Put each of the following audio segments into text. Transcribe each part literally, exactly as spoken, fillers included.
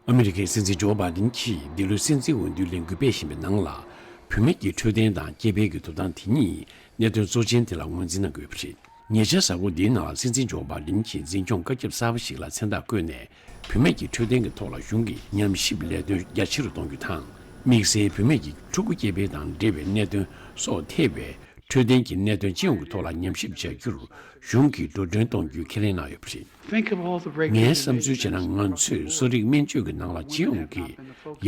ཨ་མི་རི་ཀའི་སྲིད་འཛིན་ཇོ་བྷའི་ཌེན་གྱིས་འདི་ལོའི་སྲིད་འཛིན་འོས་བསྡུའི་ལས་འགུལ་སྤེལ་བཞིན་པའི་ནང་ལ། བུད་མེད་ཀྱི་འཕྲོད་བསྟེན་དང་སྐྱེ་འཕེལ་གྱི་ཐོབ་ཐང་དེ་གཉིས་གནད་དོན་གཙོ་ཆེན་དེ་ལ་ངོས་འཛིན་གནང་དགོས་པ་རེད། ཉེ་ཆར་གཟའ་འཁོར་འདིའི་ནང་ལ་སྲིད་འཛིན་ཇོ་བྷའི་ཌེན་གྱིས་འཛིན་སྐྱོང་བཀའ་ཁྱབ་གསར་པ་ཞིག་ལ་མཚན་རྟགས་བཀོད་ནས། བུད་མེད་ཀྱི་འཕྲོད་བསྟེན་གྱི་ཐོག་ལ་གཞུང་གིས་ཉམས་ཞིབ་ལས་དོན་རྒྱ་ཆེ་རུ་གཏོང་རྒྱུ་དང་། དམིགས་བསལ་བུད་མེད་ཀྱི་ཕྲུ་གུ་སྐྱེ་འཕེལ་དང་འབྲེལ་བའི་གནད་དོན་སོགས་ཐེ་བའི་འཕྲོད་བསྟེན་གྱི་གནད་དོན་སྤྱི་ཡོངས་ཀྱི་ཐོག་ལ་ཉམས་ཞིབ་བྱ་རྒྱུར་གཞུང་གིས་འགྲོ་གྲོན་གཏོང་རྒྱུའི་ཁས་ལེན་གནང་ཡོད་པ་རེད། Think of all the regulations. ངས་བསམ་ཚུལ་བྱས་ན། ང་ཚོས་གསོ་རིག་སྨན་བཅོས་ཀྱི་ནང་ལ་སྤྱི་ཡོངས་ཀྱི་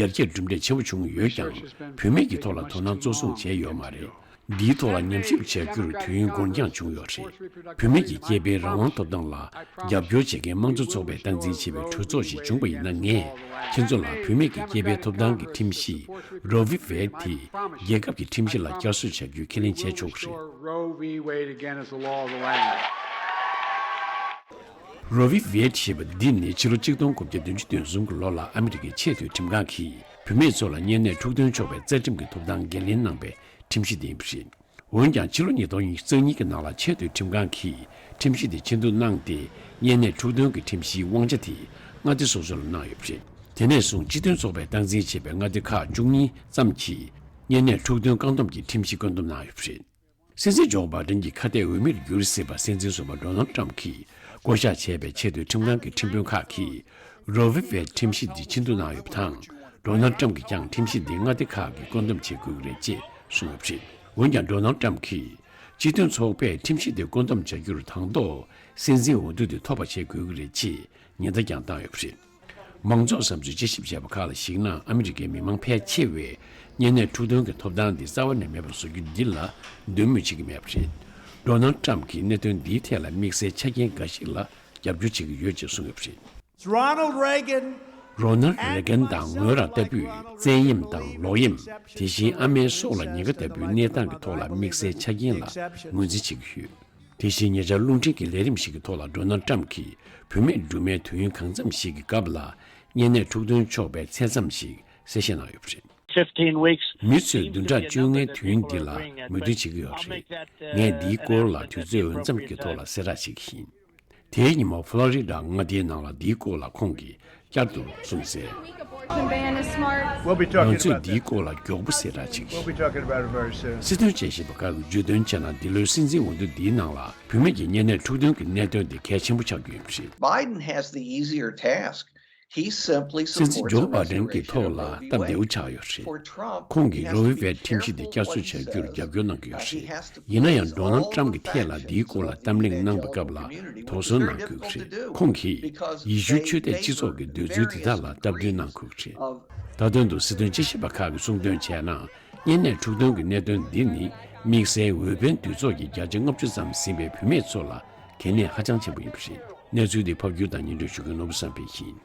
ཡར་རྒྱས་གྲུབ་འབྲས་ཆེ་བོ་བྱུང་ཡོད་ཀྱང་། བུད་མེད་ཀྱི་ཐོག་ལ་དོ་སྣང་གཙོ་བཟུང་བྱས་ཡོད་མ་རེད། འདིའི་ཐོག་ལ་ཉམས་ཞིབ་བྱ་རྒྱུར་དུས་ཡུན་འགོར་འགྱངས་བྱུང་ཡོད་རེད། བུད་མེད་ཀྱི་སྐྱེ་འཕེལ་རང་དབང་ཐོབ་ཐང་ལ་རྒྱབ་སྐྱོར་བྱེད་མཁན་དམངས་གཙོ་ཚོགས་པས་སྟངས་འཛིན་བྱེད་པའི་གྲོས་ཚོགས་ཤིག་བྱུང་བ་ཡིན་ན། ངས་ཁྱེད་ཚོ་ལ་བུད་མེད་ཀྱི་སྐྱེ་འཕེལ་ཐོབ་ཐང་གི་ཁྲིམས་གཞི་Roe v. Wade དེ་རྒྱལ་ཁབ་ཀྱི་ཁྲིམས་གཞི་ལ་བསྐྱར་གསོ་བྱ་རྒྱུའི་ཁས་ལེན་བྱས་ཆོག་གི་རེད། Roe v. Wade again as the law of the land. Roe v. Wade ཞེས་པ་འདི་ནི་ཕྱི་ལོ་ཆིག་སྟོང་དགུ་བརྒྱ་བདུན་ཅུ་དོན་གསུམ་གྱི་ལོ་ལ་ཨ་མི་རི་ཀའི་ཆེས་མཐོའི་ཁྲིམས་ཁང་གིས་བུད་མེད་ཚོ་ལ་གཉན་ནད་འཁྲུག་སྟོན་ཆོག་པའི་རྩ་ཁྲིམས་ཀྱི་ཐོབ་ཐང་འགན་ལེན་གནང་པའི་ཁྲིམས་གཞི་དེ་ཡིན་པ་རེད། འོན་ཀྱང་ཕྱི་ལོ་ཉིས་སྟོང་ཉི་ཤུ་རྩ་གཉིས་ཀྱི་ནང་ལ་ཆེས་མཐོའི་ཁྲིམས་ཁང་གིས་ཁྲིམས་གཞི་དེ་ཕྱིར་བསྡུ་གནང་སྟེ། གཉན་ནད་འཁྲུག་སྟོན་གྱི་ཁྲིམས་གཞིའི་དབང་ཆ་དེ་མངའ་སྡེ་སོ་སོ་ལ་གནང་ཡོད་པ་རེད། དེ་ནས་བཟུང་སྤྱི་མཐུན་ཚོགས་པས་སྟངས་འཛིན་བྱས་པའི་མངའ་སྡེ་ཁག་བཅུ་གཉིས་ཙམ་གྱིས་གཉན་ནད་འཁྲུག་སྟོན་བཀག་སྡོམ་གྱི་ཁྲིམས་གཞི་བཀོད་འདོམས་གནང་ཡོད་པ་རེད། སྲིད་འཛིན་ཇོ་བྷའི་ཌེན་གྱི་ཁ་གཏད་འོས་མིར་གྱུར་སྲིད་པ། སྲིད་འཛིན་ཟུར་པ་ཌོ་ནལ་ཊམ་གྱིས་བསྐོ་གཞག་བྱས་པའི་ཆེས་མཐོའི་ཁྲིམས་ཁང་གི་ཁྲིམས་དཔོན་ཁག་གིས་Roe v. Wade ཁྲིམས་གཞི་འདི་ཕྱིར་བསྡུ་གནང་ཡོད་པ་དང་། ཌོ་ནལ་ཊམ་གྱིས་ཀྱང་ཁྲིམས་གཞི་འདི་མངའ་སྡེ་ཁག་གིས་བཀོད་འདོམས་བྱེད་དགོས་ཀྱི་རེད་ཅེས་གསུངས་ཡོད་པ་རེད། འོན་ཀྱང་ཌོ་ནལ་ཊམ་གྱིས་སྤྱི་མཐུན་ཚོགས་པས་ཁྲིམས་གཞི་འདི་བཀོད་འདོམས་བྱ་རྒྱུར་དང་ཐོག་སྲིད་འཛིན་འོས་བསྡུ་དེ་ཐོབ་པ་བྱེད་དགོས་ཀྱི་རེད་ཅེས་ཉེན་བརྡ་ཀྱང་བཏང་ཡོད་པ་རེད། མང་ཚོགས་བསམ་ཚུལ་དཔྱད་ཞིབ་བྱས་པ་ཁག་ལ་གཞིགས་ན། ཨ་མི་རི་ཀའི་མི་མང་ཕལ་ཆེ་བས་གཉན་ནད་འཁྲུག་སྟོན་གྱི་ཐོབ་ཐང་འདི་རྩ་བ་ནས་མེད་པར་བཟོ་རྒྱུ་འདི་ལ་འདོད་མོས་བྱེད་ཀྱི་མེད་པ་རེད། ཌོ་ནལ་ཊམ་གྱིས་གནད་དོན་འདིའི་ཐད་ལ་དམིགས་བསལ་ཆ་རྐྱེན་འགའ་ཞིག་ལ་རྒྱབ་སྐྱོར་བྱེད་ཀྱི་ཡོད་ཅེས་གསུངས་ཡོད་པ་རེད། Ronald Reagan རོ་ནལ་རེ་གན་དང་ངོས་རང་ལྟ་བུས་བཙན་གཡེམ་དང་ལོག་གཡེམ། དེ་བཞིན་ཨ་མའི་སྲོག་ལ་ཉེན་ཁ་ལྟ་བུའི་གནས་སྟངས་ཀྱི་ཐོག་ལ་དམིགས་བསལ་ཆ་རྐྱེན་ལ་ངོས་འཛིན་བྱེད་ཀྱི་ཡོད། དེ་བཞིན་ཉེ་ཆར་རླུང་འཕྲིན་གྱི་ལས་རིམ་ཞིག་གི་ཐོག་ལ་ཌོ་ནལ་ཊམ་གྱིས་བུད་མེད་སྦྲུམ་མའི་དུས་ཡུན་གང་འཚམ་ཞིག་གི་སྐབས་ལ་གཉན་ནད་འཁྲུག་སྟོན་ཆོག་པའི་ཚད་མཚམས་ཤིག་གསལ་བཤད་གནང་ཡོད་པ་རེད། Fifteen weeks. མི་ཚོས་བདུན་ཕྲག་བཅོ་ལྔའི་དུས་ཡུན་འདི་ལ་མོས་མཐུན་བྱེད་ཀྱི་ཡོད་པ་རེད། ངས་འདིའི་སྐོར་ལ་དུས་ཚོད་འོས་འཚམ་གྱི་ཐོག་ལ་གསལ་བསྒྲགས་བྱེད་ཀྱི་ཡིན། དེའི་ཉིན་མོ་ཕོ་ལོ་རི་ཌ་མངའ་སྡེའི་ནང་ལ་འདིའི་སྐོར་ལ་ཁོང་གིས་བསྐྱར་དུ་གསུངས་གསལ། We'll be talking ང་ཚོས་about འདིའི་that. སྐོར་ལ་མགྱོགས་པོ་གསལ་བསྒྲགས་བྱེད་ཀྱི་We'll ཡིན། Be talking about it very soon. སྲིད་དོན་དཔྱད་ཞིབ་པ་ཁག་གིས་བརྗོད་དོན་བྱས་ན། འདི་ལོའི་སྲིད་འཛིན་འོས་བསྡུ་འདིའི་ནང་ལ་བུད་མེད་ཀྱི་གཉན་ནད་འཁྲུག་སྟོན་གྱི་གནད་དོན་དེ་གལ་ཆེན་པོ་ཆགས་ཀྱི་ཡོད་པ་རེད། Biden has the easier task. He simply སྲིད་འཛིན་ཇོ་བྷའི་ཌེན་གྱི་ཐོག་ལ་སྟབས་བདེ་བོ་ཆགས་ཡོད་རེད། ཁོང་གིས་རོ་བྷི་ཝེད་ཁྲིམས་གཞི་འདི་བསྐྱར་གསོ་བྱ་རྒྱུར་རྒྱབ་སྐྱོར་གནང་གི་ཡོད་རེད། ཡིན་ན་ཡང་ཌོ་ནལ་ཊམ་གྱི་ཐད་ལ་འདིའི་སྐོར་ལ་གཏམ་གླེང་གནང་བའི་སྐབས་ལ་དོགས་ཟོན་གནང་དགོས་ཀྱི་རེད། ཁོང་གིས་ཡེ་ཤུའི་ཆོས་དད་སྤྱི་ཚོགས་ཀྱི་འདོད་ཚུལ་འདི་དག་ལ་སྟབས་བསྟུན་གནང་དགོས་ཀྱི་རེད། མཐའ་དོན་དུ་སྲིད་དོན་དཔྱད་ཞིབ་པ་ཁག་གིས་གསུངས་དོན་བྱས་ན། གཉན་ནད་འཁྲུག་སྟོན་གྱི་གནད་དོན་འདི་ནི་དམིགས་བསལ་འོས་འཕེན་འདུས་ཚོགས་ཀྱི་བརྒྱ་ཆ་ལྔ་བཅུ་ཙམ་ཟིན་པའི་བུད་མེད་ཚོ་ལ་གལ་གནད་ཧ་ཅང་ཆེན་པོ་ཡིན་པ་རེད། གནས་ཚུལ་འདི་ཕབ་སྒྱུར་དང་སྙན་སྒྲོན་ཞུ་མཁན་ནོར་བུ་བསམ་འཕེལ་ཡིན།